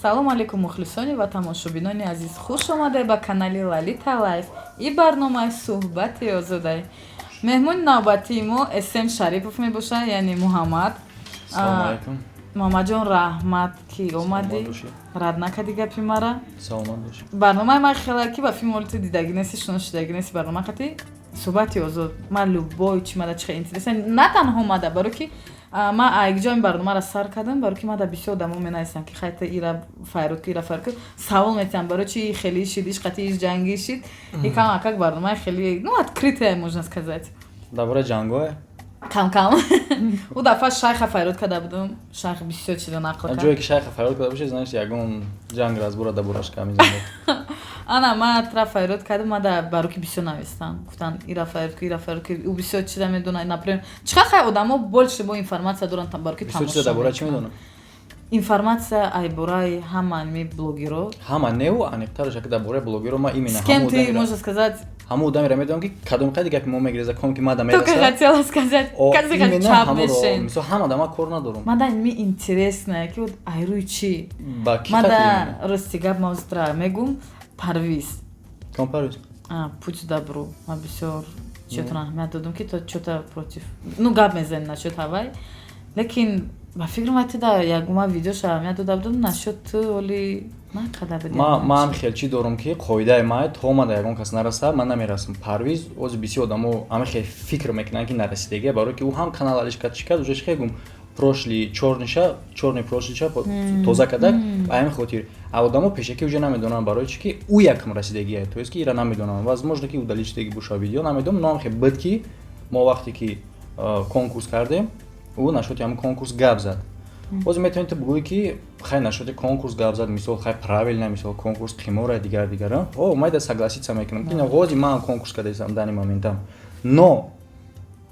Салому алейкум, мухлисони ва тамошобинони азиз, хуш омадед ба канали Лалита Лайф и барномаи Суҳбати озодай. Меҳмони навбатии мо Эсем Шарипов мебошад, яъне Муҳаммад. Салому алейкум. Муҳаммадҷон, раҳмат, ки омадӣ, рад накардӣ гапи мара. Саломат бошӣ. Барномаи ман хеле ки ба филм оли ту дидагӣ нести, шинос шудагӣ нести. Барнома қати Суҳбати озод ман любой чи мада чихе интересно, на танҳо мада, баро ки ман айгҷо ин барномаро сар кардам, баро ки мада бисёр одамо менависанд, ки хайта ира файрод ки, ира файрод ки, савол метиҳам, баро чи хеле шид, иш қати иш ҷангӣ шид. И камакак барномаи хеле, ну, открытая, можно сказать. Дар бораи ҷангое? Кам кам. Ӯ дафъа шайха файрод карда будум, шайх бисёр чизо нақл кард. Ҷое ки шайха файрод карда бошед, значит, ягон ҷанг разбора дар бораш кам мезанад. Ана ман тра файрод кардам, мада баро ки бисёр навистам, гуфтанд, ира файрод ки, ира файрод ки, ӯ бисёр чиза медонад. Например, чӣ хай одамо больше бо информация доранд, баро ки Бисёр чиза дар бораи чӣ медонад? Информация ай бораи ҳама ми блогеро. Ҳама неу, аниқтараш, ки дар бораи блогеро ма именно С кем ты, можно сказать. Ҳамон одамеро медонам, ки кадом қайди гапи мо мегиреза, ком ки мада Только хотела сказать, кази чап мешен. Мисол, ҳама дама кор надорам. Мада ми интересно, ки вот айрӯи чӣ. Ба ки? Мада рости гап, ма озтра мегум, Парвиз. Ком Парвиз? Путь добру. Ма бисёр чётро аҳамият додум, ки то чё-то против, ну, гап мезанем насчёт ҳавай, лекин ба фикрам айтида ягума видеоша аҳамият дода будум насчёт ту, оли накарда будем. Ман хел чӣ дорум, ки қоидаи май то мада ягон кас нараса, ман намерасам. Парвиз ози бисёр одамо ҳама хел фикр мекунанд, ки нарасидагия, барое ки ӯ ҳам канал алиш кард, чӣ кард, уже чӣ гум, прошлый чёрныйша, чёрный прошлыйша тоза кардак. Ба ҳамин хотир а одамо пешакӣ уже намедонанд, барои чӣ ки ӯ якм расидагия, то есть ки ира намедонанд. Возможно, ки удалить шудагӣ боша видео, намедонам, но ҳам хел буд, ки мо вақте ки конкурс кардем, ӯ насчёти ҳамин конкурс гап зад. Боз метавонед ту бигӯӣ, ки хай, насчёти конкурс гап зад, мисол, хай, правильно, мисол, конкурс қимора, дигар дигара. О, майда согласиться мекунам, ки ғози ман конкурс кардаистам данный моментам, но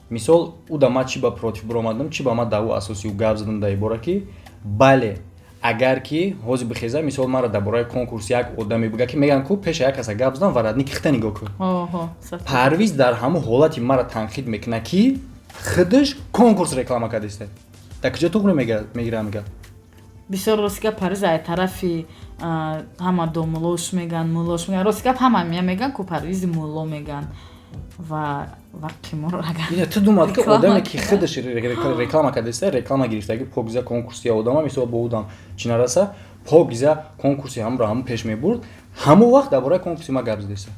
мисол, ӯ да ман чӣ ба против биромадам, чӣ ба ман дар ӯ асоси ӯ гап задам дар ибора, ки бале, агар ки ҳозир бихеза, мисол, мара дар бораи конкурс як одаме бига, ки мегӯянд ку пеша як каса гап задам, воротник хита нигоҳ кун. Парвиз дар ҳамун ҳолати мара танқид мекунад, ки худаш конкурс реклама кардааст. Дар куҷо туғри мегирам мега? Бисёр, рости гап, Парвиз ай тарафи ҳама домулош меган, муллош меган. Рости гап, ҳама мия меган ку Парвизи мулло меган ва қимор агар Ту думад, ки одаме ки худаш реклама кардааст, реклама гирифтаги покиза конкурси одама, мисол, бо одам чӣ нараса, покиза конкурси ҳамро ҳамун пеш мебурд, ҳамон вақт дар бораи конкурси ма гап задеста.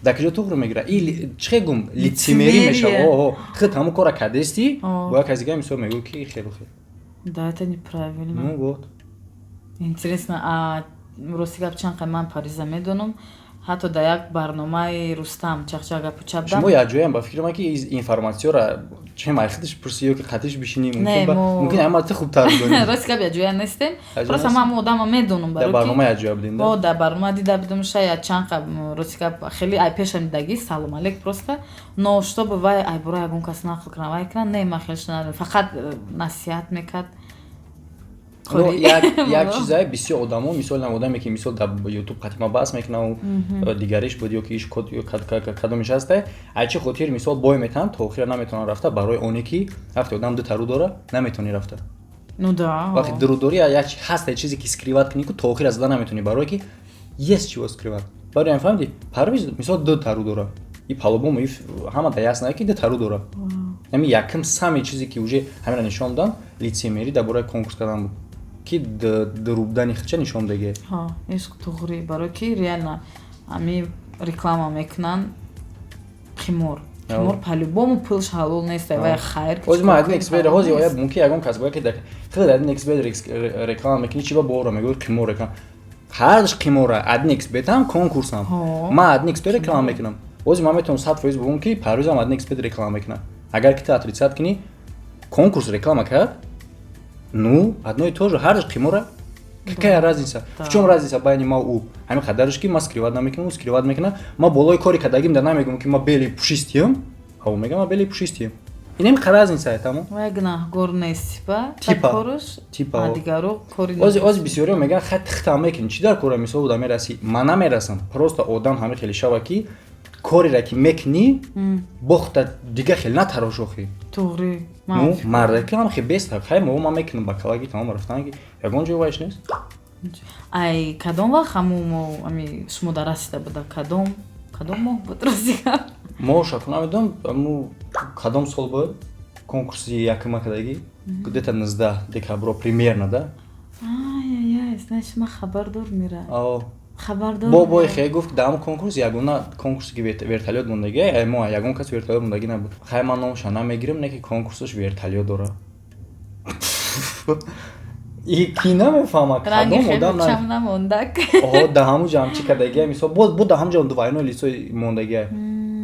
Дар куҷо туғри мегира? И чӣ гум, лицемерие мешава. О, худ ҳамон кора кардасти, бо як кас дига, мисол, мегӯ, ки хелу хел. Да, это неправильно. Ну вот. Интересно. А рости гап, чанд қай ман Париза медонам, ҳатто дар як барномаи Рустам чахча гапу чап. Шумо якҷоям, ба фикрам, ки информатсияро чем ай худаш пурсӣ ё ки қатиш бишинӣ, мумкин ама ту хубтар бидонӣ. Рости гап, якҷоя нестем, просто ман ҳамон одама медонам. Дар барнома якҷоя будем? О, дар барнома дида будам шояд чанд қа. Рости гап, хеле ай пешам дидагӣ, салом алейк, просто, но чтобы вай ай бораи ягон кас нақл кунам, вай кунам, не, ман хеле шунадам, фақат насиҳат мекард. Як чизае, бисёр одамо, мисол, одаме ки, мисол, дар Ютуб қатима баҳс мекунам, дигариш буд ё ки иш кадомиш ҳасте, ай чӣ хотир, мисол, бой метаҳанд, то охира наметавонанд рафта, барои оне ки вақте одам ду тару дора, наметавонӣ рафта. Ну да. Вақте дуру дорӣ, як ҳаста чизе ки скрывать кунӣ, ку то охира зада наметавонӣ, барое ки есть чего скрывать. Барои ам фаҳмидӣ, Парвиз, мисол, ду тару дора, и по-любому ҳама да ясно, ки ду тару дора. Ами якм сами чизе ки уже ҳамина нишон доданд, лицемерие дар бораи конкурс кардан буд, ки дурӯбдани худша нишон деге. Ишқ туғрӣ, барои ки реально ами реклама мекунанд қимор, қимор по-любому пулш ҳалол нест, вай хайр. Ҳозир ман один xBet, ҳозир оя мумкин ягон кас бояд, ки худ один xBet реклама мекунӣ, чи ба боро мегӯй, қимор реклама, ҳардаш қимора, один xBet ҳам, конкурсам. Ман один xBet реклама мекунам, ҳозир ман метавонам 100% бигӯям, ки Парвизам один xBet реклама мекунам. Агар ки ту отрицать кунӣ, конкурс реклама кард, ну, одно и то же, ҳардаш қимора. Какая разница? В чем разница байни ма ӯ? Ҳамин қадарш, ки ман скрывать намекунам, ӯ скрывать мекунам. Ман болои кори кардагим да намегӯям, ки ман белый пушистиям, а ӯ мегӯям, ман белый пушистиям. Инем разница, тамом. Вай гунаҳгор нест, типа. Типа. Корш. Типа. Дигаро кори. Ози бисёриҳо мегӯянд, хай, тихтам мекунӣ, чӣ дар кора, мисол, уда мерасӣ, ман намерасам. Просто одам ҳамин хеле шава, ки кореро ки мекунӣ, бохта дига хеле натарош охи. Туғри. Ну, мардаки ҳам хе бест, хай, мо ман мекунам, ба калаги тамом рафтан, ки ягон ҷой вайш нест. Ай кадом вақт ҳаму мо ами шумо дар расида буда, кадом моҳ буд, рости гап? Мо шаку намедонам, аму кадом сол буд конкурси якума кардагӣ, где-то 19 декабро примерно, да. Ай-ай-ай, знаешь, ман хабардор мира. О. Хабардор. Бо бой хе гуфт, дар ҳамон конкурс ягона конкурсе ки вертолёт мондагӣ, ай мо ягон кас вертолёт мондагӣ набуд. Хай, ман номша намегирам, не ки конкурсаш вертолёт дора. И ки намефаҳма, ранги кадом одам хеле чам намондак. Оҳо, да, ҳамун ҷам чӣ кардагия, мисол, бо да ҳамун ҷам двойное лицо мондагия.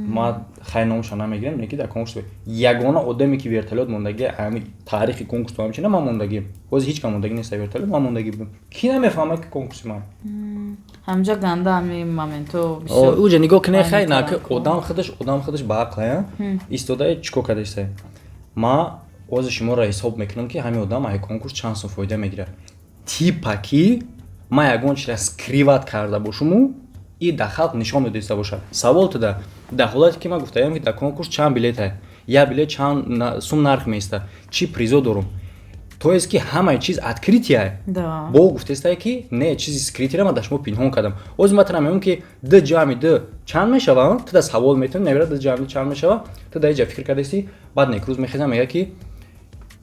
Ма хай номша намегирам, не ки дар конкурс ягона одаме ки вертолёт мондагия, ҳами таърихи конкурс ҳамчина ман мондагӣ. Боз ҳеҷ кам мондагӣ нест вертолёт, ман мондагӣ будам. Ки намефаҳма, ки конкурси ман. Ҳамҷа ганда ҳами моменто бисёр. Уҷа нигоҳ кунед, хай, Байни на ки кардам. одам худаш ба ақл истода чӣ кор кардаиста. Ма ози шуморо ҳисоб мекунам, ки ҳамин одам ай конкурс чанд сум фоида мегирад. Типа ки ман ягон чизра скрывать карда бошуму и дар халқ нишон додиста бошад. Савол туда: дар ҳолате ки ман гуфтаям, ки дар конкурс чанд билета, як билет чанд сум нарх меиста, чӣ призо дорум, то есть ки ҳамаи чиз открытия. Да. Бо гуфтестае, ки не, чизи скрытый ра ман дар шумо пинҳон кардам. Ози ман тара мегӯям, ки д ҷамъи д чанд мешава, ту да савол метавонӣ навера, д ҷамъи д чанд мешава, ту дар иҷа фикр кардасти, баъд некрӯз мехезам, мега, ки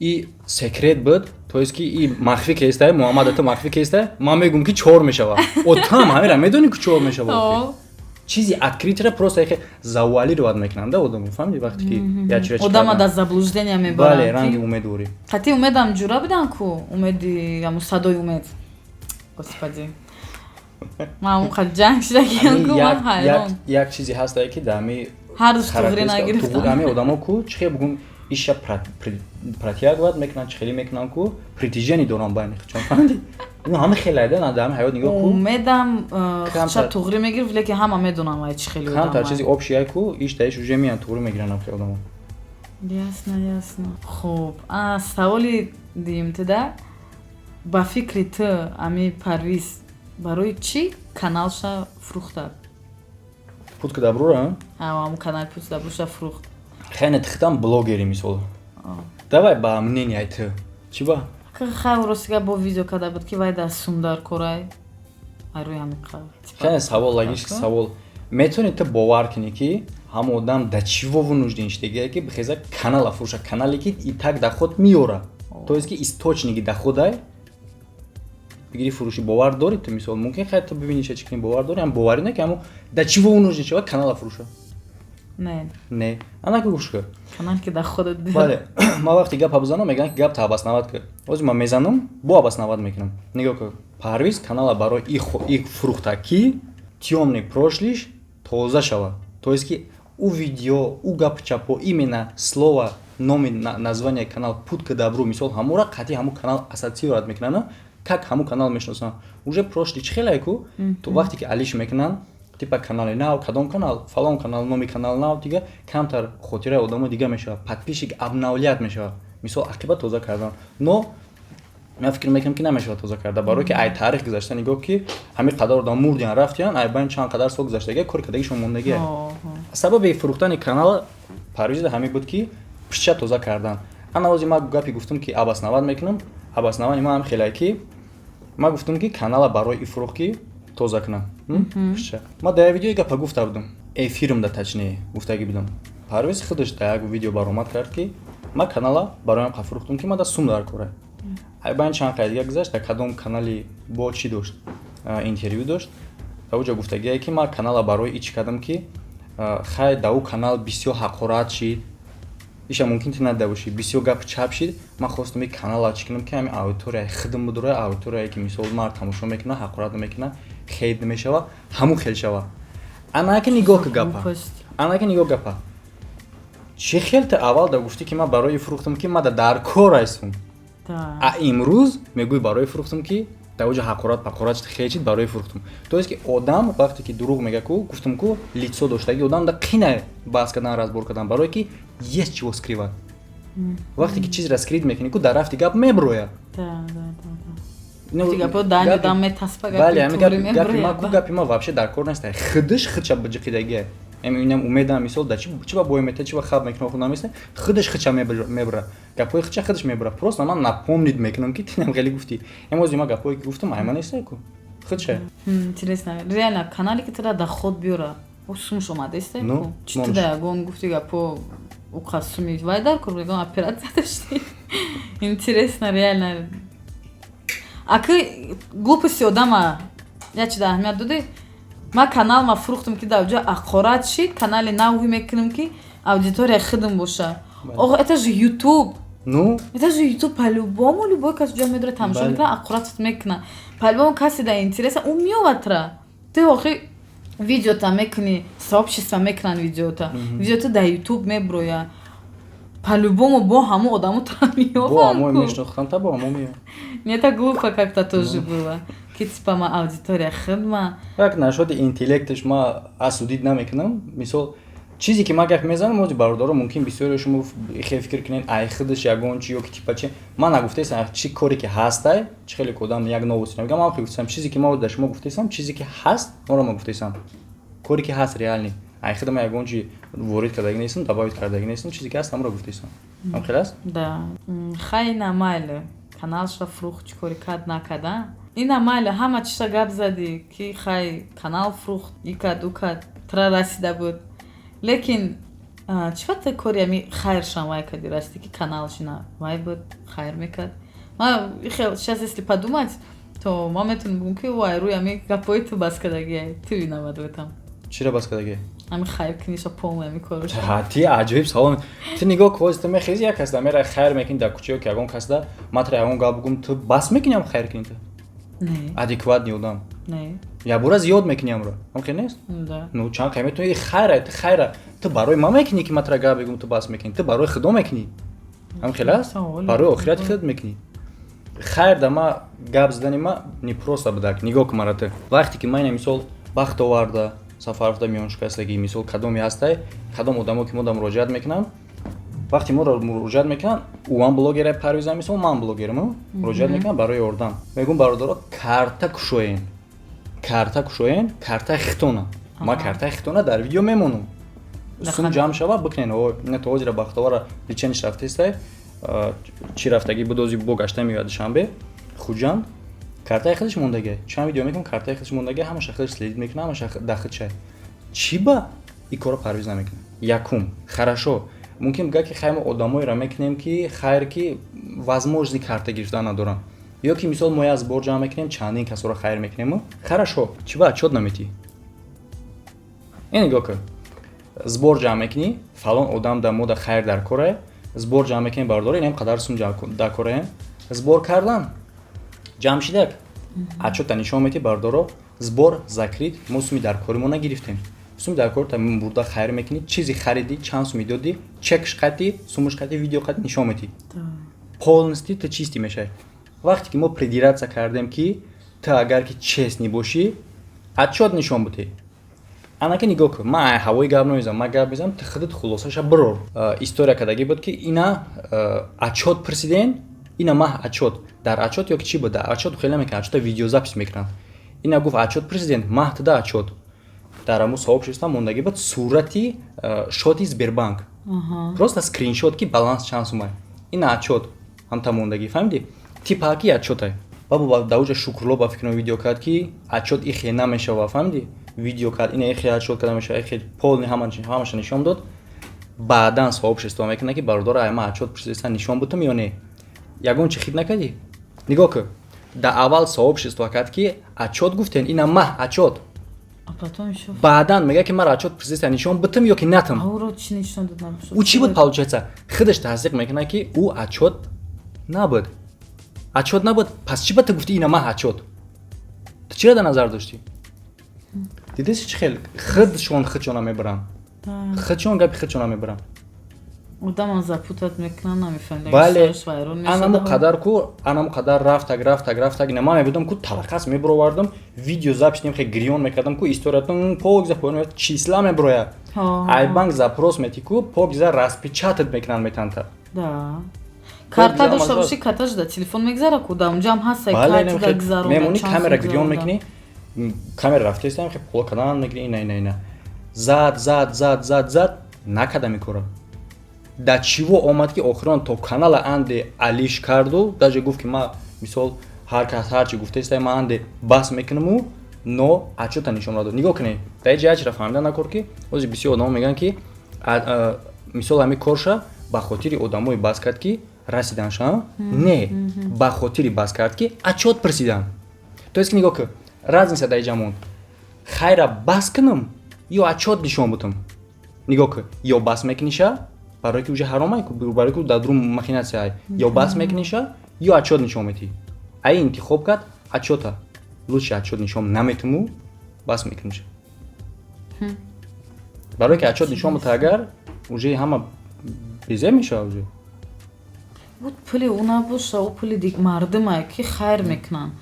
и секрет буд, то есть ки и махфӣ кестае, Муҳаммад, ту махфӣ кестае, ман мегӯм, ки чор мешава. О, там ҳамира медонӣ, ки чор мешава. О. Чизи открытый ра просто яхе завуалировать мекунанд, да, одамо, фаҳмиди, вақте ки як чира чӣ Одама кардан. дар заблуждения мебаранд. Бале, ранги умедворӣ. Қати умедам ҷура будан ку, умеди ҳамун садои умед, господи, ман ҳамун қад ҷанг шудагиам ку, ман ҳайрон. Як чизе ҳастае, ки дар ҳами Ҳар рӯз туғри нагирифтам. Ҳами одамо ку чӣ хел бугум, иша протягивать мекунанд, чӣ хеле мекунанд ку, притяжение доранд байни худшон, фаҳмиди? Ино ҳама хеле айда на дар ҳами ҳаёт нигоҳ ку. Умедам Камтар. ша туғри мегирифт, лекин ҳама медонам, ай чӣ хеле Камтар одам. чизи общий ай ку, иш даиш уже меянд, туғри мегиранд ҳам хеле одамо. Ясно. Хуб, саволи дуюм туда: ба фикри ту, ами Парвиз барои чӣ каналша фурӯхта? Путь к добру ра? Ҳамун канали Путь к добру ша фурӯхт. Хеле тихтам блогери, мисол, давай ба мнение ай ту чӣ ба? Хай, ростига, бо видео карда буд, ки вай дар сум дар корай, ай рӯи ҳамин. Хеле савол логический савол. Метавонӣ ту бовар кунӣ, ки ҳама одам да чиво вынужден шудагие, ки бихеза канала фурӯша, канале ки и так доход меёра, то есть ки источники доходай бигири фурӯши? Бовар дорӣ ту, мисол, мумкин хай ту бибинӣ, чӣ кунӣ, бовар дорӣ, ам боварӣ не, ки ҳамо да чиво вынужден шава канала фурӯша? Не. Не, анаки гӯш кун. Канал ки доходат. Бале, ман вақте гапа бизанам, мегӯям, ки гап та обосновать кун. Ҳозир ман мезанам, бо обосновать мекунам. Нигоҳ кун, Парвиз канала барои и фурӯхта, ки тёмный прошлый ш тоза шава, то есть ки ӯ видео, ӯ гапи чапо, именно слово, номи, название канал «Путь к добру», мисол, ҳамура қатъи ҳамун канал ассоциировать мекунанд, как ҳамун канал мешиносанд. Уже прошлый чӣ хелае ку, то вақте ки алиш мекунанд, типа канали нав, кадом канал, фалон канал, номи канал нав, дига камтар хотираи одамо дига мешавад, подписчик обновлять мешавад, мисол, ақиба тоза кардан. Но ман фикр мекунам, ки намешавад тоза карда, барое ки ай таърих гузашта нигоҳ, ки ҳамин қадар одам мурдиян, рафтиян, ай байн чанд қадар сол гузаштага, кори кардагишон мондагия. Сабаби фурӯхтани канал Парвиза ҳамин буд, ки пишча тоза кардан. Ана ози ман гапи гуфтам, ки обосновать мекунам. Обоснование ман ҳам хеле, ки ман гуфтам, ки канала барои и фурӯх, ки тоза кунам пишча. Ман дар видеои гапа гуфта будам, эфирам да, точнее, гуфтагӣ будам. Парвиз худаш дар як видео баромад кард, ки ман канала бароям қа фурӯхтам, ки ман да сум дар кора. Ай байн чанд қай дига гузашт, дар кадом канали бо чӣ дошт, интервю дошт, дар оҷо гуфтагие, ки ман канала барои и чӣ кардам, ки хай, дар ӯ канал бисёр ҳақорат шид, иша мумкин ту надида бошӣ, бисёр гапи чап шид, ман хостам и канала чӣ кунам, ки ҳамин аудиторияи худам будора, аудиторияе ки, мисол, мар тамошо мекуна, ҳақорат намекуна, хейт намешава, ҳамун хел шава. Анаки нигоҳ ку гапа, анаки нигоҳ гапа, чӣ хел ту аввал да гуфтӣ, ки ман барои фурӯхтам, ки ман да дар кор ҳастам, а имрӯз мегӯй, барои фурӯхтам, ки дар оҷа ҳақорат пақорат хечид, барои фурӯхтам. То есть ки одам вақте ки дурӯғ мега ку, гуфтам ку, лицо доштаги одам да қина баҳс кардан, разбор кардан, барое ки есть чего скрывать. Вақте ки чизра скрыть мекунӣ ку, дар рафти гап меброяд. Бале, ҳами гапи ма ку, гапи ма вообще дар кор нест, худаш худша биҷиқидагия. Инам умедам, мисол, да чи ба бой мета, чи ба хаб мекунам, худ наместа, худаш хича мебра, гапҳои хича худаш мебра. Просто ман напомнить мекунам, ки тинам хеле гуфтӣ. Эмози ма гапҳое ки гуфтам, айма неста ку худша. Интересно, реально канале ки тира доход биёра, сумш омадаиста, чи ту да ягон гуфти гапо уқасуми вай дар кор, ягон оператсия дошти? Интересно, реально. Аки глупости одама я чи да аҳамият додӣ. Ман канал ма фурӯхтам, ки дар ҷо ақорат шид, канали навӣ мекунам, ки аудитория худам боша. Охо, это же ютуб. Ну. Это же ютуб, по-любому любой кас ҷо медора, тамошо мекунад, ақоратат мекунад. По-любому касе да интереса, ӯ меовад тра. Ту охи видеота мекунӣ, сообщество мекунанд видеота, видеота дар ютуб меброя, по-любому бо ҳамо одамо тра меованд. Мешнохтам, бо ҳамо меояд. Мне так глупо как-то тоже было, ки типа ма аудитория хидма. Як нашоди интеллекташ ма осудить намекунам. Мисол, чизе ки ман гап мезанам, ози бародаро, мумкин бисёре шумо хел фикр кунед, ай худаш ягон чи ё ки типа чи. Ман нагуфтаистам, чӣ коре ки ҳастай, чӣ хеле ки одам як новости намегам. Ман гуфтаистам, чизе ки ма дар шумо гуфтаистам, чизе ки ҳаст, моро ма гуфтаистам, коре ки ҳаст, реальный. Ай худама ягон чи ворид кардаги нестам, добавить кардаги нестам. Чизе ки ҳаст, ҳамро гуфтаистам. Ҳам хел аст? Да, хай, на майли, каналша фурӯхт, чӣ кори кард, накарда, ина майли, ҳама чиша гап задӣ, ки хай, канал фурӯхт, и кард, ӯ кард, тра расида буд, лекин чӣ вақте кори ами хайршам вай кардӣ, расидӣ, ки каналшина вай буд, хайр мекард? Ма хел сейчас если подумать, то ма метавонам бигӯм, ки вай рӯи ами гапҳои ту бас кардагиай, ту виноват в этом. Чира бас кардагиай? Ами хайр куниша, полный ами корш. Ти аҷоиб савол. Ту нигоҳ кӯз, ту мехези, як касда мера хайр мекунӣ дар кӯча ё ки ягон касда, ма тра ягон гап бигӯм, ту бас мекунӣ ам хайр кунӣ ту? Не. Адекватный одам. Не. Якбора зиёд мекунӣ амро, ам хел нест? Да. Ну, чанд қай метавонӣ хайра, ту хайра, ту барои ма мекунӣ, ки ма тра гап бигӯм, ту бас мекунӣ? Ту барои худо мекунӣ, ам хел аст? Барои охирати худ мекунӣ. Хайр, да ма гап задани ма не просто будак. Нигоҳ кун мара ту, вақте ки ман ина мисол бахт оварда, сафарфта миёншикастагӣ, мисол, кадоме ҳастай, кадом одамо ки мода муроҷиат мекунанд, вақте моро муроҷиат мекунанд, ӯам блогера, Парвиза, мисол, ман блогерам, муроҷиат мекунам барои ёрдам, мегӯм: «Бародаро, карта кушоен, карта кушоен, картаи хитона». Ма картаи хитона дар видео мемонам, сум ҷамъ шава, бикунен. Ина то ҳозира Бахтовара лечение ш рафтестай, чӣ рафтагӣ буд, ози бо гашта меояд Душанбе, Хуҷанд, картаи худаш мондагӣ. Чанд видео мекунам, картаи худаш мондагӣ, ҳамаша худаш следить мекунам, ҳамаша дар худшай. Чӣ ба ин корро Парвиз намекунад? Якум, хорошо, мумкин бигӯяд, ки хай, мо одамоеро мекунем, ки хайр, ки возможности карта гирифтан надорам, ё ки мисол мо як сбор ҷамъ мекунем, чандин касоро хайр мекунему. Хорошо, чӣ ба отчёт наметӣ? Ин нигоҳ кун, сбор ҷамъ мекунӣ, фалон одам да мода хайр дар корае, сбор ҷамъ мекунем, бародаро, инам қадар сум дар кораем, сбор кардан ҷамъ шидак, отчёт а нишон метӣ: «Бародаро, сбор закрыт, мо суми дар кори мо нагирифтем». Суми дар корта бурда хайр мекунӣ, чизи харидӣ, чанд суми додӣ, чекш қатӣ, сумуш қатӣ, видео қатӣ нишон метӣ, полностью ту чистый мешавӣ. Вақте ки мо придираться кардем, ки ту агар ки честный бошӣ, отчёт нишон будӣ. Анаки нигоҳ кун, ман ҳавои гап намезанам, ман гап мезанам, ту худат хулосаша бирор. История кардагӣ буд, ки ина отчёт пурсиден, ина ма отчёт дар отчёт ё ки чӣ буд, дар отчёт хеле намекунад, отчёт а видеозапись мекунанд. Ина гуфт: «Отчёт пурсиден, маҳ туда отчёт». Дар ҳамун сообщество мондагӣ буд сурати счёт и Сбербанк, просто скриншот, ки баланс чанд сумай, ина отчёт ҳамта мондагӣ, фаҳмидӣ? Типа ки отчёт ай. Баъд дар уҷа Шукрулло ба фикрам видео кард, ки отчёт ихе намешава, фаҳмидӣ? Видео кард, ина ихе отчёт карда мешава, ихе полный ҳамаша нишон дод. Баъдан сообщество мекунад, ки бародаро, ай ма отчёт пурсидаста, нишон бутум ё не? Ягон чи хит накардӣ? Нигоҳ кун, дар аввал сообщество кард, ки отчёт гуфтен, ина маҳ отчёт. Баъдан мегӯяд, ки мара отчёт пурсидаста, нишон бутум ё ки натум? Ӯ чӣ буд, получается, худаш тасдиқ мекунад, ки ӯ отчёт набуд, отчёт набуд. Пас чӣ ба ту гуфтӣ: «Ина маҳ отчёт»? Ту чиро дар назар доштӣ? Дидеси, чӣ хел худшон худшона мебаранд, худшон гапи худшона мебаранд. Одамам запутать мекунан, намефаҳмам. Бале, анаму қадар ку, анаму қадар рафтак, рафтак, рафтак. Ина ман мебудам ку, талақас мебуровардам, видеозапись нем, хе гирён мекардам ку, историятон покза поён числа мебурояд. Ай банк запрос мети ку, покза распечатать мекунанд, метанта. Да, карта дошта бошӣ, карташ да телефон мегзара ку, да унҷам ҳаст. Бале, мемонӣ, камера гирён мекунӣ, камера рафтаистам, хе пула кардан мегирӣ, ина, ина, ина. Зад, зад, зад, зад, зад, накард ами кора. Да чиво омад, ки охирон то канала анде алиш карду, даже гуфт, ки ма, мисол, ҳар кас ҳар чи гуфтаиста, ма анде бас мекунаму, но отчёта нишон надод. Нигоҳ кунед, дар ҷа чира фаҳмида накор, ки ҳозир бисёр одамо мегӯянд, ки мисол, ҳами корша ба хотири одамое бас кард, ки расиданша. Не, ба хотири бас кард, ки отчёт пурсидан. То есть ки нигоҳ кун, разница дар иҷа монд: хайра бас кунам ё отчёт нишон бутам. Нигоҳ кун, ё бас мекуниша, барое ки уже ҳаромай, барое ки дар друм махинация, ё бас мекуниша, ё отчёт нишон метиҳӣ. Ай интихоб кард отчёта. Лучше отчёт нишон наметуму, бас мекуниша, барое ки отчёт нишон бута, агар уже ҳама безеб мешавад уже. Буд, пули ӯ набоша, ӯ пули мардумае, ки хайр мекунанд.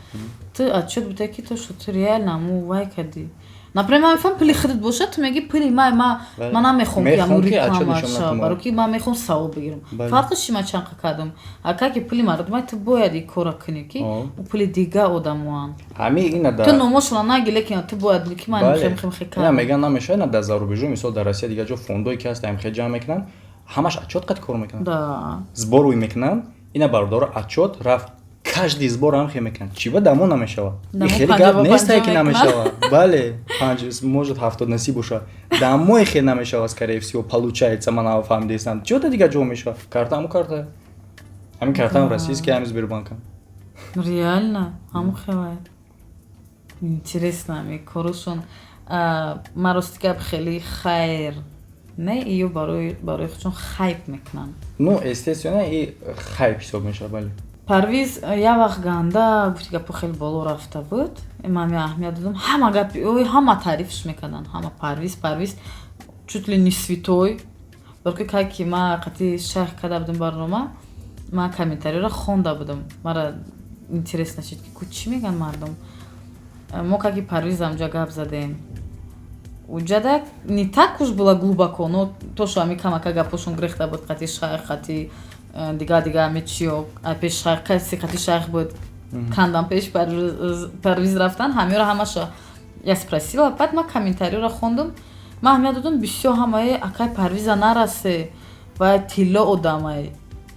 Ту отчёт бида, ки то шо ту реально аму вай кардӣ. Например, ман мефаҳмам, пули худат бошад, ту мегӣ, пули май, ма намехоҳам, ки аму реклама шава, баро ки ман мехоҳам савоб бигирам, фарқи чи ман чанқа кардам. А ка ки пули мардумай, ту бояд ин кора кунӣ, ки ӯ пули дига одамоанд. Ту номошона наги, лекин ту бояд ки ман хем. Меган, намешавад на дар зарубежу, мисол, дар Россия, дигар ҷо фондое ки ҳаст, хел ҷамъ мекунанд, ҳамаш отчёт қати кор мекунанд, сбор уй мекунанд. Ина, бародаро, отчёт рафт, каждый сбор ҳам хел мекунанд. Чӣ ба дамо намешавад? Хеле гап нестае, ки намешавад. Бале, панҷ, может, 70 насиб бошад, дамое хел намешавад, скорее всего, получается. Ман фаҳмидаистам, чӣ да дигар ҷо мешавад. Карта ҳаму карта, ҳамин картаам российский, ҳами Сбербанка. Реально ҳаму хеле интересно ами корушон. Ман, рости гап, хеле хайр не, ию барои худшон хайп мекунанд. Ну, естественно, и хайп ҳисоб мешавад, бале. Парвиз як вақт ганда гуфти, гапо хеле боло рафта буд. Ман аҳамият додам, ҳама гапи ой, ҳама таърифш мекарданд, ҳама Парвиз, Парвиз, чуть ли не святой. Барои кай ки ма қати шайх карда будам барнома, ман комментариёро хонда будам, мара интересно шид, ки ку чӣ мегӯянд мардум. Мо каки Парвиз амҷа гап задем, уҷада не так уж было глубоко, но то шо ами камака гапошон грехта буд қати шайх, қати дигар дигар ами чиё, пеш шайх, каси қати шайх буд, кандан пеш Парвиз рафтан, ҳамёро ҳамаша я спросила. Баъд ман комментариёро хондум, ман аҳамият додам, бисёр ҳамаи акай Парвиза нарасе, вай тилло одамай.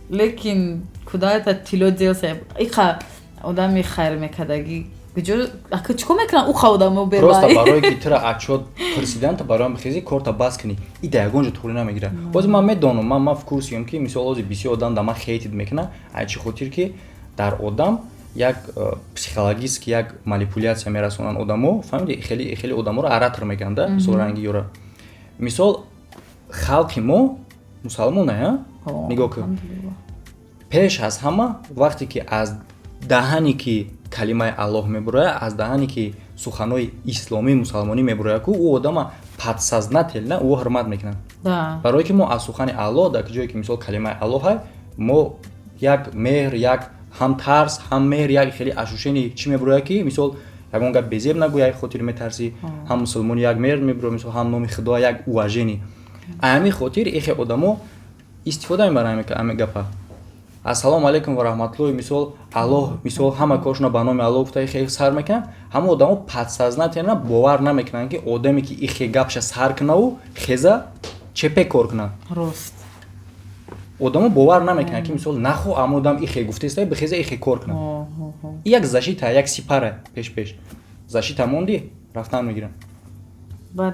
Лекин куда это тилло делся? Иқа одами хайр мекардагӣ куҷо, ака, чӣ кор мекунанд уқа одамо? Просто барое ки тура отчёт пурсидан, то барои бихези, корта бас кунӣ, и да ягон ҷо туғри намегирад. Бози ман медонам, ман в курсием, ки мисол, ози бисёр одам да ман хейтид мекунад. Ай чӣ хотир ки дар одам як психологически як манипуляция мерасонанд одамо, фаҳмиди? Хеле хеле одаморо оратор мегӯянд, да, мисол, ранги ёра. Мисол, халқи мо мусалмоне, нигоҳ кун, пеш аз ҳама вақте ки аз даҳане ки калимаи Аллоҳ мебурояд, аз даҳане ки суханҳои исломӣ, мусалмонӣ мебурояд, ку ӯ одама подсознательно ӯ ҳурмат мекунад, барое ки мо аз сухани Аллоҳ, дар ҷое ки, мисол, калимаи Аллоҳ, мо як меҳр, як ҳам тарс, ҳам меҳр, як хеле ощущение чӣ мебурояд, ки, мисол, ягон гап безеб нагӯ, як хотир метарсӣ, ҳам мусулмони як меҳр мебурояд, мисол, ҳам номи Худо, як уважение. Ҳамин хотир ихе одамо истифода мебаранд ҳамин гапа. Ассалому алайкум ва раҳматуллоҳи, мисол, Аллоҳ, мисол, ҳама коршона ба номи Аллоҳ гуфта ихе сар мекунанд. Ҳама одамо подсознательно бовар намекунанд, ки одаме ки ихе гапша сар кунаву хеза чепе кор кунад. Рост. Одамо бовар намекунанд, ки, мисол, нахо ама одам ихе гуфтаиста, бихеза ихе кор кунад. Як защита, як сипара, пеш пеш защита монди, рафтан мегиранд.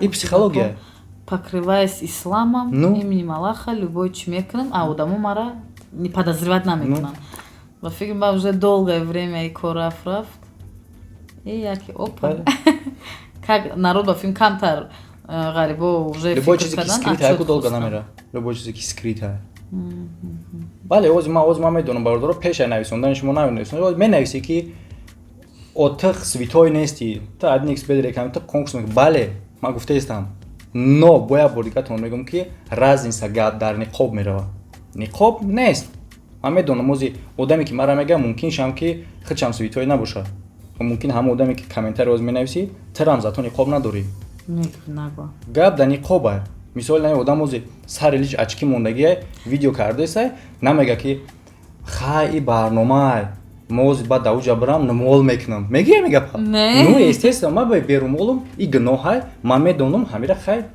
И психология. Покрываясь исламом, именем Аллаха, любой чӣ мекунам, а одамо мара не подозревать намекунанд. Ба фикр, ба уже долгое время и кор рафт, рафт, и яки опа, как народ, ба филм камтар ғарибо уже. Любой чизе ки скрыто, яку долго намера. Любой чизе ки скрыто, бале. Ози ман медонам, бародаро, пеша нависондани шумо нависонда, менависе, ки отиқ святой нести, ту один xBet реклама, ту конкурс. Бале, ман гуфтаистам, но бояд бор дигатон мегӯям, ки разница гап дар ниқоб меравад, ниқоб нест. Ман медонам, ози одаме ки мара мега, мумкин шам ки худшам святой набошад. Мумкин ҳама одаме ки комментарий оз менависӣ, тирам зато ниқоб надорӣ. Гап дар ниқоба. Мисол, на одам ози сари лич очки мондагия, видео кардесай, намега, ки хай, и барномаай, мо ози баъд дар уҷа бирам, нумол мекунам, мегӯя, мегапа. Ну, естественно, ман ба берумолум, и гуноҳай, ман медонам ҳамира, хай.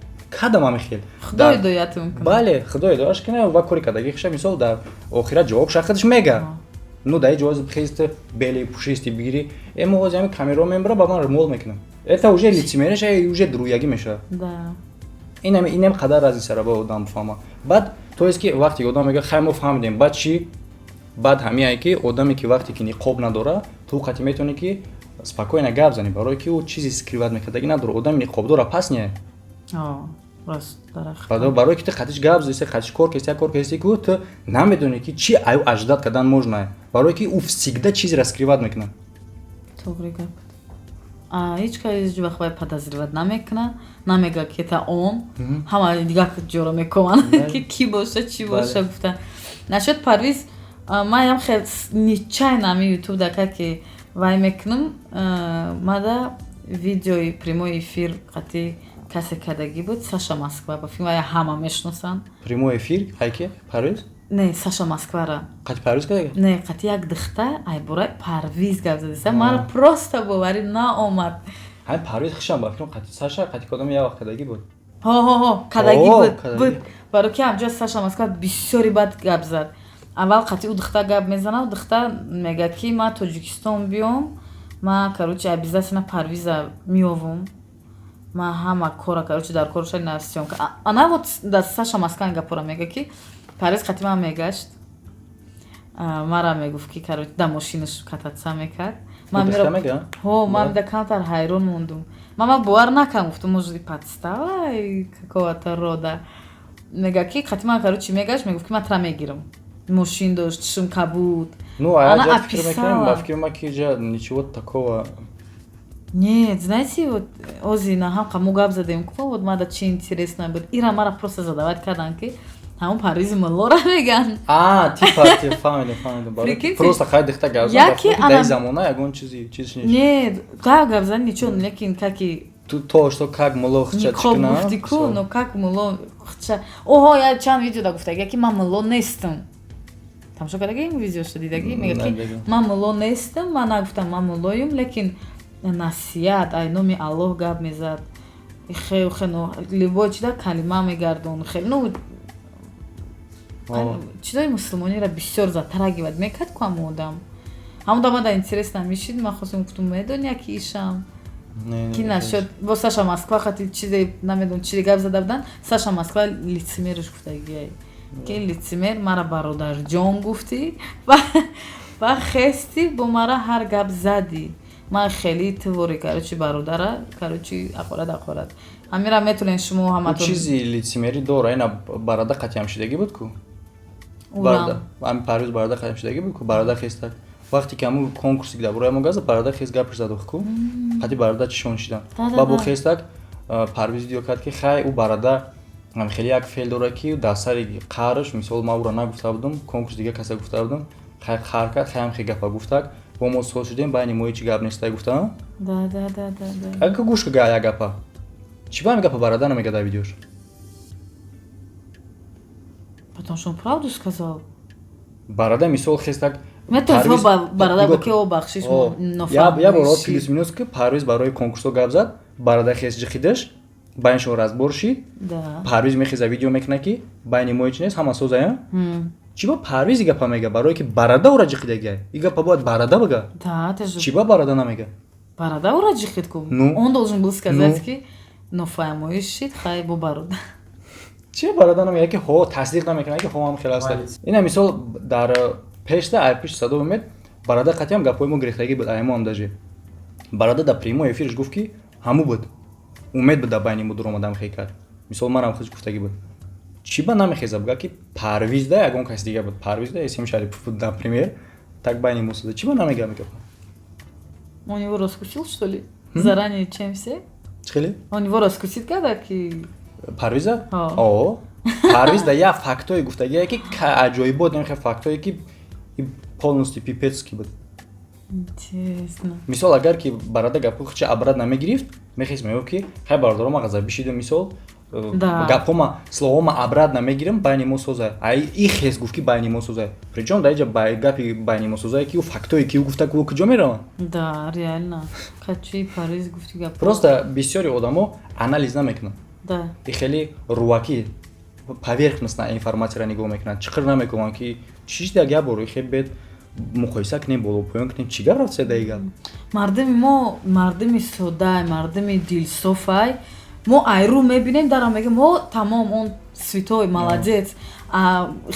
Кадам ами хел. Худо ҳидоятум кунад. Бале, Худо ҳидоятш кунад ва кори кардагӣ хиша, мисол, дар охират ҷавоб шахташ мега. Ну, дар ҷоз хест белый пушистый бигири, мо ҳозир ҳами камераро мебара, ба ман румол мекунам. Это уже лицемерие ша, уже дуруягӣ мешавад. Инам қадар разница ра ба одам бифаҳма. Баъд, то есть ки вақте ки одам мегӯяд: «Хай, мо фаҳмидем», баъд чӣ? Баъд ҳамияе ки одаме ки вақте ки ниқоб надора, ту қати метавонӣ ки спокойно гап занӣ, барое ки ӯ чизи скрывать мекардагӣ надора. Одами ниқобдора пас не. Барое ки ту қатиш гап задиси, қатиш кор кардӣ, як кор кардӣ, ки ту намедонӣ ки чӣ аю ожидать кардан можно, барое ки ӯ всегда чизеро скрывать мекунад. Тоғри гап. Ҳеҷ кас ҳеҷ вақт вай подозревать намекунад, намега ки это он. Ҳама дигар ҷоро мекоманд, ки кӣ боша, чӣ боша гуфта. Насчет Парвиз, ман хел нечаянно ами Ютуб дака ки вай мекунам, мада видеои прямой эфир қати касе кардагӣ буд, Саша Москва, ба филм, вая ҳама мешиносанд. Прямой эфир ҳайки Парвиз? Не, Саша Москвара. Қати Парвиз кардага? Не, қати як духта айбораи Парвиз гап задиса. Мара просто боварӣ наомад. Ҳамин Парвиз хишам, ба фикрам, қати Саша, қати кодам як вақт кардагӣ буд. Ҳо, кардагӣ буд, баро ки ҳамҷо Саша Москва бисёри бад гап зад. Аввал қати ӯ духта гап мезанад, духта мегӯяд ки ман Тоҷикистон биём, ман, короче, обязательно Парвиза меовум, ман ҳама кора, короче, дар корша на съёмка. Ана вот да Саша Москва гапора мега, ки Парвиз қати ман мегашт, мара мегуфт ки, короче, да мошинаш кататься мекард. Ҳо, ман да камтар ҳайрон мондум, ман бовар накардам, гуфтам, может, подстава какого-то рода. Мега ки қати ман, короче, мегашт, мегуфт ки ман тра мегирам, мошин дошт, чишм кабуд. Ну, а я фикр мекунам, ба фикри ман, ки ҷа ничего такого. Нет, знаете, вот ози на ҳам мо гап задем ку, вот мада чи интересно буд, ира мара просто задавать кардан, ки ҳамон Парвизи муллора меган. А, типа, фаҳмидам, фаҳмидам. Просто хай дихта гап зад, дар замона ягон чизи чиз нест. Нет, да, гап зад ничего, лекин каки ту то что как мулло хча. Чикна гуфти ку, но как мулло хча. Оҳо, я чанд видео да гуфтаги, ки ман мулло нестам. Тамошо кардаги видеошо, дидаги? Мега ки ман мулло нестам, ман нагуфтам ман муллоюм, лекин насиҳат ай номи Аллоҳ гап мезад, хе хе, ну, любой чида калима мегардон, хел, ну, чизои мусулмониро бисёр затрагивать мекард ку ҳамон одам. Ҳамон одам мада интересно мешид, ман хостам, гуфтум, медони ки ишам ки нашуд бо Саша Москва хати чизе, намедонам, чизе гап зада будан. Саша Москва лицемер ш гуфтагиай, ки лицемер, мара бародарҷон гуфтӣ ва хести бо мара ҳар гап задӣ, ман хеле твори, короче, бародара, короче, ақорат, ақорат. Ҳамира метавонед шумо ҳаматон. Чизи лицемерӣ дора. Ина барада қатъиам шидагӣ буд ку, ами Парвиз барада қатъиам шидагӣ буд ку. Барада хеста, вақте ки ҳамун конкурсе ки дар бораи мо гап зад, барада хест, гапаш зад ку, қати барада чишон шидан. Ба бо хестак Парвиз видео кард, ки хай, ӯ барада хеле як феъл дора, ки дар сари қаҳраш, мисол, ман ӯро нагуфта будам, конкурс дига каса гуфта будам, хай, қаҳр кард, хай, ҳам хе гапа гуфтак, бо мо соз шудем, байни мо ҳечи гап нестай гуфта. Ака, гӯш ка, як гапа чӣ ба ҳами гапа барада намега дар видеош? Потому что он правду сказал. Барада, мисол, хестак. Барада ки о бахшиш. Я бор плюс минус ки Парвиз барои конкурсҳо гап зад, барада хест, ҷихидаш, байншон разбор шид. Парвиз мехеза, видео мекуна, ки байни мо ҳеч нест, ҳама созая. Чӣ ба Парвиз и гапа мега? Барое ки барада ӯра ҷихидагиай, и гапа бояд барада бага. Чӣ ба барада намега? Барада ӯра ҷихид ку, он должен был сказать, ки нофаҳмоиш шид, хай, бо барода. Чи барода намега, ки ҳо, тасдиқ намекунад, ки ҳо, ҳам хел аст? Ина, мисол, дар пешта, ай пеши садо умед барада қатъиам гапҳои мо гирифтагӣ буд, ай мо ҳам даже барада дар прямой эфир ш гуфт, ки ҳаму буд, умед буд, дар байни мо дуромадам хел кард. Мисол, манам худш гуфтагӣ буд. Чӣ ба намехеза буга, ки Парвизда ягон каси дига буд, Парвизда Эсим Шарипов буд, например, так байни мо сада, чӣ ба намега мегапа? Он его раскусил, что ли, заранее, чем все? Чӣ хеле? Он его раскусит когда ки Парвиза? О, Парвиз да як фактое гуфтагие, ки аҷоибот, намехе фактое, ки полностью пипецкий буд. Интересно. Мисол, агар ки барада гапҳои худша обратно намегирифт, мехест, мегуфт, ки хай, бародаро, ма ғазаб бишидам, мисол, гапҳома, словома обратно мегирам, байни мо созай. Ай и хес гуфт, ки байни мо созай, причём дар иҷа гапи байни мо созае, ки ӯ фактое, ки ӯ гуфта, ки ӯ куҷо мераванд? Да, реально, качи Парвиз гуфти гап. Просто бисёри одамо анализ намекунанд. И хеле рувакӣ, поверхностная информация ро нигоҳ мекунанд, чиқир намекунанд, ки чиш як як бор хе бед муқоиса кунем, болопоён кунем, чӣ гап рафт даи гап. Мардуми мо мардуми содай, мардуми дилсофай. Мо айрӯ мебинем, дарам мегем: «О, тамом, он святой, молодец».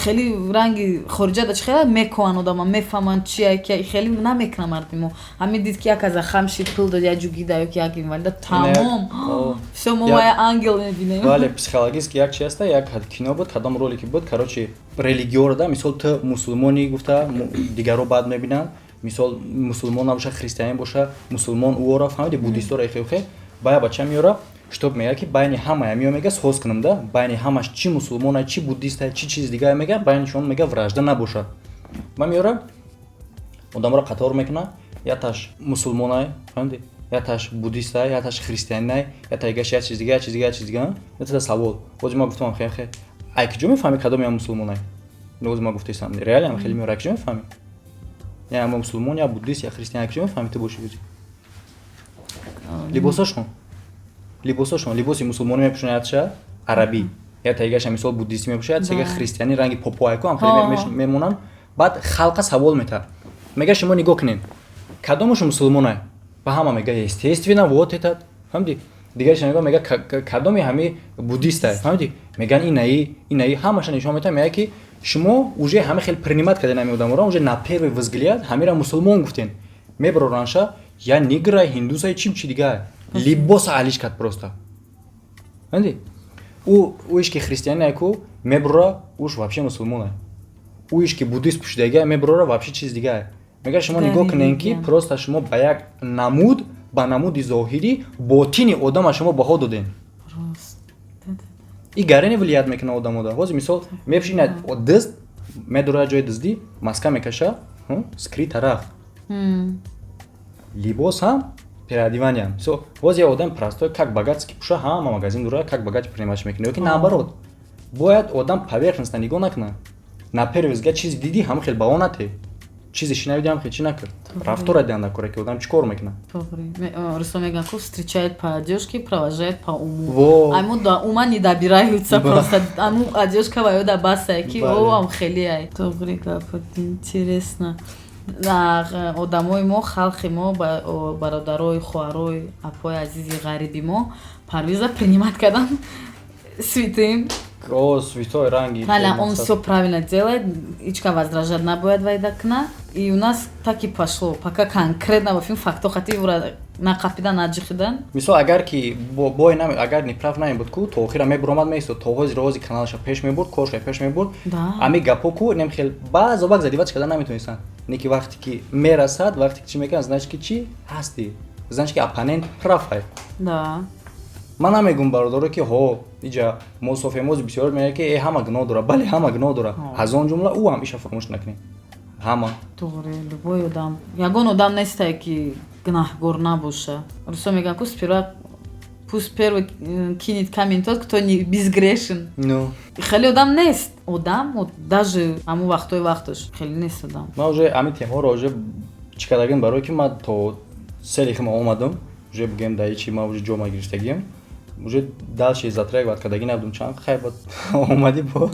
Хеле ранги хориҷа да чи хеле мекоҳанд одама, мефаҳманд чи ки хеле намекунад. Мардуми мо ҳамин дид, ки як аза хам шид, пул дод, як ҷугида ё ки як инвалида, тамом, всё, мо вая ангел мебинем. Бале, психологически як чи аста, як кино буд, кадом ролике буд, короче, религиоро да, мисол, ту мусулмонӣ гуфта, дигаро бад мебинанд. Мисол, мусулмон набоша, христианин боша, мусулмон уора, фаҳмиди, буддистора хе ба я бача меёра, чтоб мега, ки байни ҳамая меё, мега, соз кунам да, байни ҳамаш, чи мусулмона, чи буддиста, чи чиз дигар, мега, байнишон, мега, вражда набошад. Ма меёра, одамро қатор мекуна: яташ мусулмонай, фаҳмиди, яташ буддистай, яташ христианинай, ята гаш як чиз дига, як чиз дига, як чиз дига. Ята савол бози ма гуфтам: хе, хе, ай куҷо мефаҳми, кадоме мусулмонай? Бози ма гуфтесам, реально хеле меёра, ай куҷо мефаҳми, я мусулмон, я буддист, я христиан, ай куҷо мефаҳми ту боши? Бози либосошон, либоси мусулмонӣ мепӯшонад, ятша арабӣ, я таигаша, мисол, буддистӣ мепӯшад, ятша христианӣ, ранги попоайко ҳам хеле мемонанд. Баъд халқа савол метаҳад, мега: «Шумо нигоҳ кунед, кадомашо мусулмонай?» Ба ҳама мега: «Естественно, вот этот», фаҳмиди? Дигарша мега, мега: «Кадоми ҳами буддистай?» Фаҳмиди, меган: «Инаи, инаи». Ҳамаша нишон метаҳад, мега, ки шумо уже ҳама хел принимать карден ҳами одаморо, уже на первый взгляд ҳамира мусулмон гуфтен. Мебароранша, я ниграй, ҳиндусай, чим чи дигар, либоса алиш кард просто, фаҳмиди? Ӯ иш ки христианае ку мебурора, уш вообще мусулмонае. Ӯ иш ки буддист пӯшидагия мебурора, вообще чиз дигае. Мега: «Шумо нигоҳ кунед, ки просто шумо ба як намуд, ба намуди зоҳирӣ ботини одама шумо баҳо додем». И гарене влиять мекунад одамода. Ҳозир, мисол, мепӯши, ина дизд медорад, ҷои дуздӣ маска мекаша, скрыто рафт, либос ҳам, переодевание. Мисол, боз як одам простой, как богатский пуша, ҳама магазин дора, как богатый принимать мекунад. Ёки наоборот, бояд одам поверхностно нигоҳ накунад. На первый взгляд чизи дидӣ, ҳама хел баҳо натӣ, чизе шинавиди, ҳам хел чӣ накард, рафтора диҳанда кора, ки одам чӣ кор мекунад. Русо мегӯянд ку: встречает по одежке, провожает по уму. Аму да ума не добираются просто, аму одежка ва ёда басае, ки о ам хеле ай. Тоғри гап, интересно. Одамои мо, халқи мо, бародарои, хоҳарои, апои азизи ғариби мо Парвиза принимать кардан святым. О, святой ранги. Правильно, он все правильно делает, ҳеч возражать набояд вайда кна. И у нас так и пошло, пока конкретно во фильм факто хати ура нақапидан, наҷиқидан. Мисол, агар ки бой наме, агар неправ намебуд ку, то охира мебуромад, меистод, то ҳозир рози каналаша пеш мебурд, корша пеш мебурд. Ами гапо ку нем хел баъзо вақт задевать карда наметонистанд. Не ки вақте ки мерасад, вақте ки чӣ мекунад, значит, ки чӣ ҳастӣ, значит, ки оппонент прав ай. Ман намегум, бародаро, ки ҳо, иҷа мо софемози бисёр мегӯяд, ки э, ҳама гуноҳ дора. Бале, ҳама гуноҳ дора, аз он ҷумла ӯ ҳам, иша фаромӯш накунем, ҳама. Тоғри, любой одам, ягон одам нестае, ки гунаҳгор набоша. Русо мегӯянд ку: сперва пусть первый кинет камень тот, кто не безгрешен. Ну. Хеле одам нест, одам даже ҳамун вақтҳои вақташ хеле нест одам. Ман уже ҳамин темаҳоро уже чӣ кардагим, барое ки ман то сели хима омадам, уже бигем, дар ичи ман уже ҷома гирифтагием, уже дальше затрагивать кардагӣ набудум. Чанд хай бад омадӣ бо.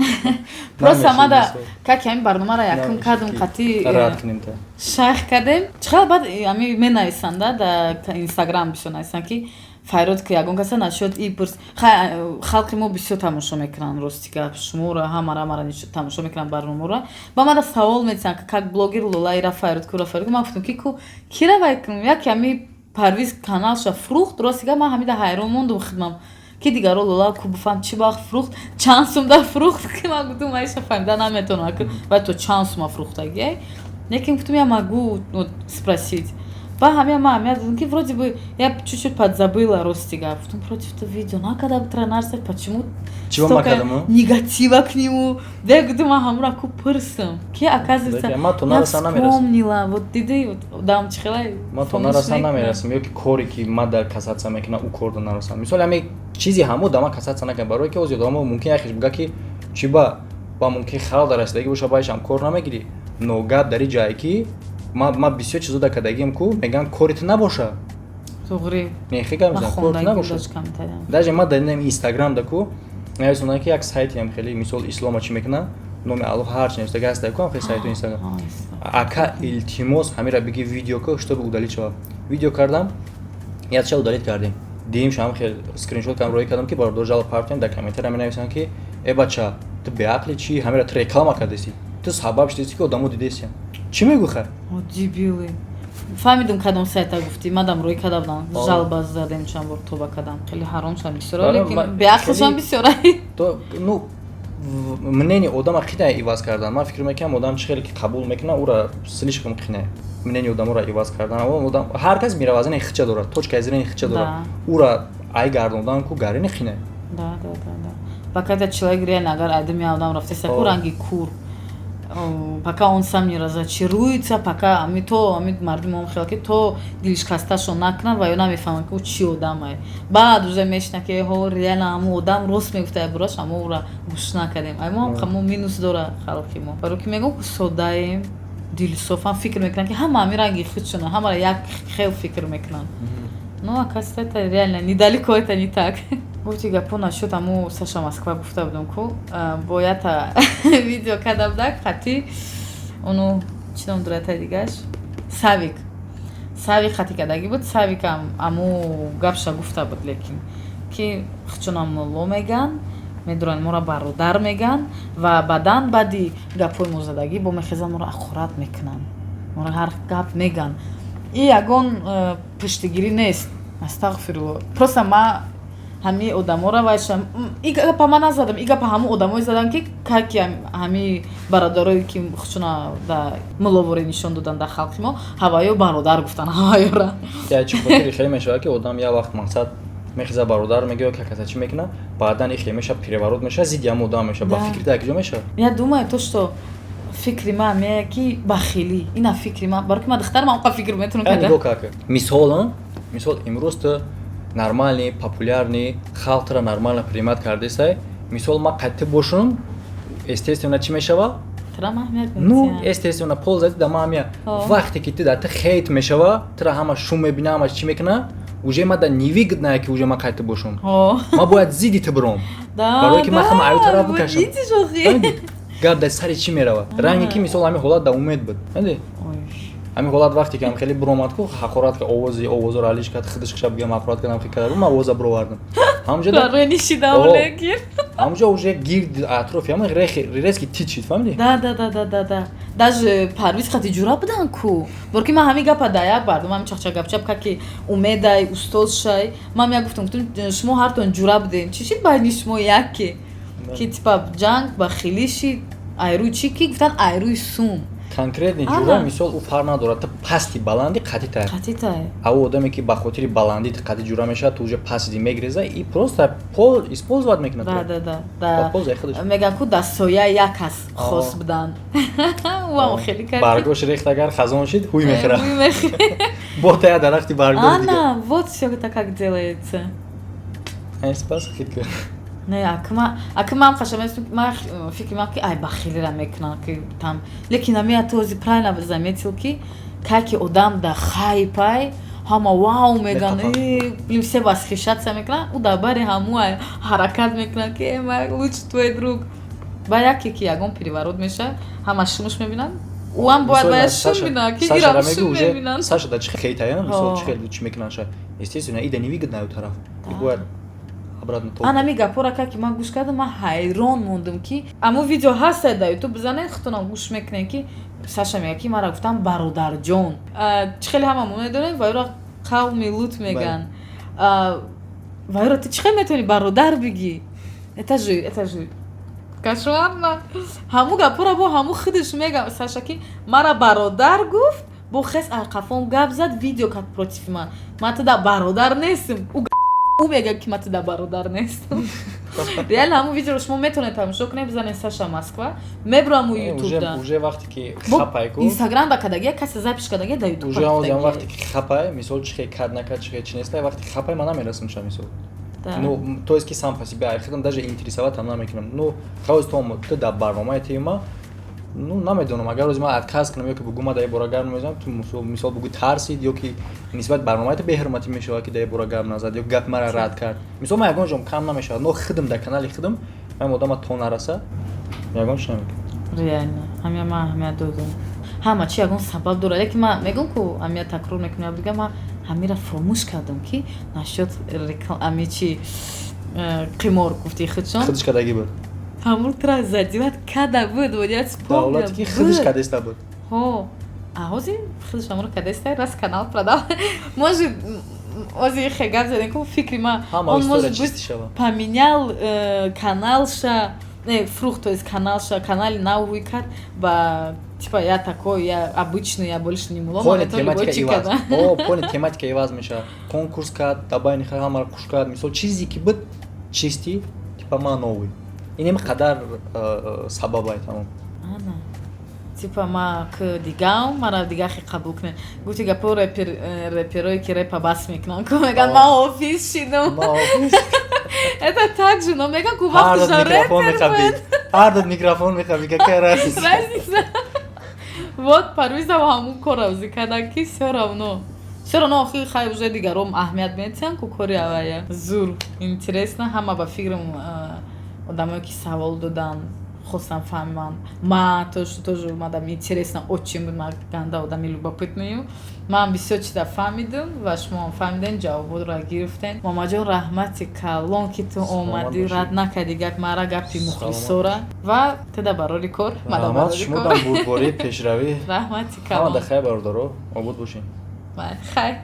Просто мада как ҳамин барномаро якум кардум, қатӣ рад кунем та. Шайх кардем, чӣ баъд ами менависанда, да, Инстаграм бисёр нависанд, ки файрод ки ягон каса нашуд и пурс. Халқи мо бисёр тамошо мекунанд, рости гап, шуморо, ҳамара, ҳамара тамошо мекунанд барномаро. Ба мада савол метиҳанд, как блогер: «Лола, ира файрод ку, ра файрод ку». Ман гуфтам, ки ку кира вай кунам, як ами Парвиз каналша фрухт. Рости гап, ман ҳамида ҳайрон мондум хидмам, ки дигаро лола ку бифаҳм, чӣ вақт фрухт, чанд сумда фрухт, ки ман гуфтум, маиша фаҳмида наметавонам, вай то чанд сума фрухтагиай. Лекин гуфтум, я могу спросить. Ба ҳамин ма ҳамин дидам, ки вроде бы я чуть-чуть подзабыла, рости гап. Гуфтум, против то видео накарда транарса, почему столько негатива к нему? Да, гуфтум, ман ҳамура ку пурсам, ки оказывается я вспомнила. Вот диди, дам чӣ хела. Ман то нарасам, намерасам, ё ки коре ки ма дар касаться мекунам, ӯ кор да нарасам. Мисол, ҳами чизи ҳамо да ман касаться накунам, барое ки ози одамо мумкин яхеш бига, ки чӣ ба мумкин хал дар расидагӣ боша, баъдашам кор намегирӣ. Но гап дар и ҷае, ки ма бисёр чизо да кардагием ку, мегӯянд, кори ту набоша. Туғри. Не, хе гап мезанам, кор набошад. Даже ма дар инам Инстаграм даку нависондан, ки як сайтиам хеле, мисол, ислома чӣ мекунад, номи Аллоҳ ҳарчи нависта ҳаста ку, хеле сайту Инстаграм. Ака, илтимос, ҳамира биги, видео ку, чтобы удалить шавад. Видео кардам, якча удалить кардем. Дим шам хел скриншот кардам, роӣ кардам, ки бародар, жалоба партиям. Дар комментария менависанд, ки э, бача, ту беақли чӣ, ҳамира ту реклама кардеси, ту сабаб шудеси, ки одамо дидесиям. Чӣ мегӯ, хай? Дебилы. Фаҳмидум, кадом сайта гуфтӣ, мадам рӯй карда будам, жалоба задем, чанд бор тоба кардам. Хеле ҳаром шудам бисёра, лекин беақлшам бисёра. Ну, мнение одама қинае иваз кардан. Ман фикр мекунам, одам чӣ хеле ки қабул мекунад, ӯра слишком қинае мнение одаморо иваз кардан. Одам, ҳар кас мировоззрение хича дорад, точка зрения хича дорад, ӯра ай гардондан ку гарини қинае. Да, пока этот человек реально, агар айдами одам рафтеса ку ранги кур, пока он сам не разочаруется, пока ами то ами мардуми он хел ки то дилшикасташон накунад ва ё намефаҳмад, ки ӯ чӣ одамае. Баъд уже мешина, ки ҳо, реально ҳамун одам рост мегуфта, бураш ҳамо ӯра гӯш накардем. Ай мо ҳамо минус дора халқи мо, баро ки мегӯм, содаем, дилсофам, фикр мекунанд, ки ҳама ҳами ранги худшона, ҳамаро як хел фикр мекунанд. Ну, оказывается, это реально недалеко, это не так. Гуфти гапо нашуд, аму Саша Москва гуфта будам ку, бо ята видео карда будак хати ону, чӣ ном дорад дигаш, Савик, Савик хати кардагӣ буд. Савикам аму гапша гуфта буд, лекин ки хучонам мулло меган, медуранд, моро бародар меган ва баъдан баъди гапҳои мозадагӣ бо мехезан, моро ақорат мекунанд, моро ҳар гап меган. И ягон пуштигирӣ нест, астағфирулло. Просто ма ҳами одаморо вайшам, и гапа ма назадам, и гапа ҳамун одамое задам, ки каки ҳами бародарое, ки худшона да мулловорӣ нишон додан дар халқи мо, ҳаваё бародар гуфтан ҳаваёра. Чӣ хотири хеле мешавад, ки одам як вақт мақсад мехеза, бародар мегӯя, какаса чӣ мекунад, баъдан ихе меша, переворот меша, зидди ҳам одам меша. Ба фикри та якҷо мешавад? Я думаю, то что фикри ман меяд, ки бахилӣ, ина фикри ман, барои ки ман духтарам ҳамқа фикр метавонам. Нигоҳ как, мисол, имрӯз ту нормальный, популярный, халқ тура нормально принимать кардесай. Мисол, ман қатъи бошум, естественно, чӣ мешава? Ну, естественно, польза да ма ҳамия. Вақте ки ту дар ту хейт мешава, тура ҳама шум мебина, ҳама чӣ мекуна, уже ма да невыгодно, ки уже ман қайти бошум, ма бояд зидди ту биром, барое ки ман ҳама аю тараф бикашам. Гап дар сари чӣ мерава? Ранге ки, мисол, ҳамин ҳолат да умед буд, ҳамин ҳолат вақте ки ам хеле биромад ку, ҳақорат ка, овози овозоро алиш кард, худаш хиша бигам, ҳақорат кардам, хе кард, ман овоза бировардам. Ҳамҷо уже гирд атрофи ҳама резко тит шид, фаҳмидӣ? Да, даже Парвиз хати ҷура будан ку, бор ки ман ҳамин гапа да як бардум, ҳамин чахча гапчап ка, ки умедай устодшай, ман як гуфтам, шумо ҳартон ҷура будем, чӣ шид байни шумо, яке ки типа ҷанг ба хилӣ шид, айрӯи чӣ, ки гуфтан айрӯи сум. Конкретный ҷура, мисол, ӯ фарқ надорад, ту пасти баланди қатӣ тай. Қатӣ тай. Ав одаме, ки ба хотири баландӣ қатӣ ҷура мешавад, ту уже пасти мегреза и просто пол использовать мекунад. Да, меган ку дар соя як кас хос будан, ӯам хеле кард. Баргош рехт, агар хазон шид, ҳуй мехӯрад, бо тая дарахти баргдор. Ана вот всё это как делается. Спас хит. Не, акма қашам, ма фикр мекунам, ки ай бахилира мекунам, ки там, лекин ами този правильно заметил, ки как одам да хайпай, ҳама вау меган, блин, все восхищаться мекунанд, ӯ дар бари ҳаму ҳаракат мекунад, ки ма лучший твой друг. Ба яке ки ягон переворот мешавад, ҳама шумуш мебинанд, ӯам бояд бояд шум бинад, ки ирам шум мебинанд. Саша да чӣ хейтая, мисол, чӣ хел чӣ мекунанд ша, естественно, ида невыгодно ю тараф бояд. Обратно. Анами гапора ка ки ман гӯш кардам, ман ҳайрон мондам, ки аммо видео ҳаста дар Ютуб, бизанед, худтонам гӯш мекунед, ки Саша мега, ки мара гуфтам бародарҷон. Чӣ хеле ҳама мо медонем, вайро қавми Лут меган, вайро ту чӣ хел метавонӣ бародар бигӣ? Это же кошмарно. Ҳаму гапора бо ҳаму худаш мега Саша, ки мара бародар гуфт, бо хес арқафон гап зад, видео кард против ман, ман туда бародар нестам. Ӯ мега, ки ман туда бародар нестам. Реально, ҳамун видеоро шумо метавонед тамошо кунед, бизанед Саша Москва, мебурам у Ютубда. Уже вақте ки хапай ку. Инстаграм да кадагия, касе запись кадагия, да Ютуб. Уже вақте ки хапай, мисол, чи хе кад накад, чи хе чи неста, вақте ки хапай, ман намерасам ша, мисол. Ну, то есть ки сам по себе худам даже интересовать там намекунам. Ну, хавз то ту дар барномаи тема. Ну, намедонам, агар рӯзи ман отказ кунам ё ки бугӯ, ма дар бора гап намезанам, ту мисол бугӯ, тарсид ё ки нисбат барномаи ту беҳурматӣ мешавад, ки дар бора гап назад ё гапи мара рад кард. Мисол, ман ягон ҷом кам намешавад, но худам дар канали худам ман одама то нараса ягон чи намекунам. Реально, ҳамя ман аҳамият додам. Ҳама чи ягон сабаб дорад, лекин ман мегӯм ку, ҳамя такрор мекунам дига, ман ҳамира фуромӯш кардам, ки насчёт ами чи қимор гуфти худшон. Худш кардагӣ буд. Ҳамун тра задевать када буд, вот я вспомнила. Давлате ки худш кадеста буд. Ҳо, а ҳозир худш ҳамонро кадеста, раз канал продал. Может, ҳозир хе гап задем ку, фикри ма, он, может быть, поменял каналша, не фрукт, то есть каналша, канали нав ҳуй кард ба типа я такой, я обычный, я больше не мулом. Тематика иваз, о, пони тематика иваз мешавад. Конкурс кард, дабайни ҳамаро хуш кард. Мисол, чизе ки буд чисти, типа ман новый, инем қадар сабабай, тамом. Ана, типа ма к дигам, мара дига хе қабул кунед. Гуфти гапо, реперое ки репа бас мекунанд ку, меган, ман ҳофиз шидам. Это так же, но меган ку, вақташа репер буд. Ҳар дод микрофон мехаби, какая разница? Разница. Вот Парвизам ҳамун корро зи кардан, ки всё равно охи хай, уже дигаром аҳамият метиҳанд ку кори авая. Зур, интересно, ҳама ба фикрам одамое ки савол доданд, хостам фаҳманд. Ма тоже омадам, интересно очень буд. Ма ганда одами любопытный ю, ман бисёр чиза фаҳмидам ва шумо фаҳмидем, ҷавобҳоро гирифтем. Муҳаммадҷон, раҳмати калон, ки ту омадӣ, рад накардӣ гап мара, гапи мухлисора, ва туда барори кор. Раҳмат шумо дар бурдбории пешравӣ. Раҳмати калон. Ҳама да хайр, бародаро, обод бошед. Хайр.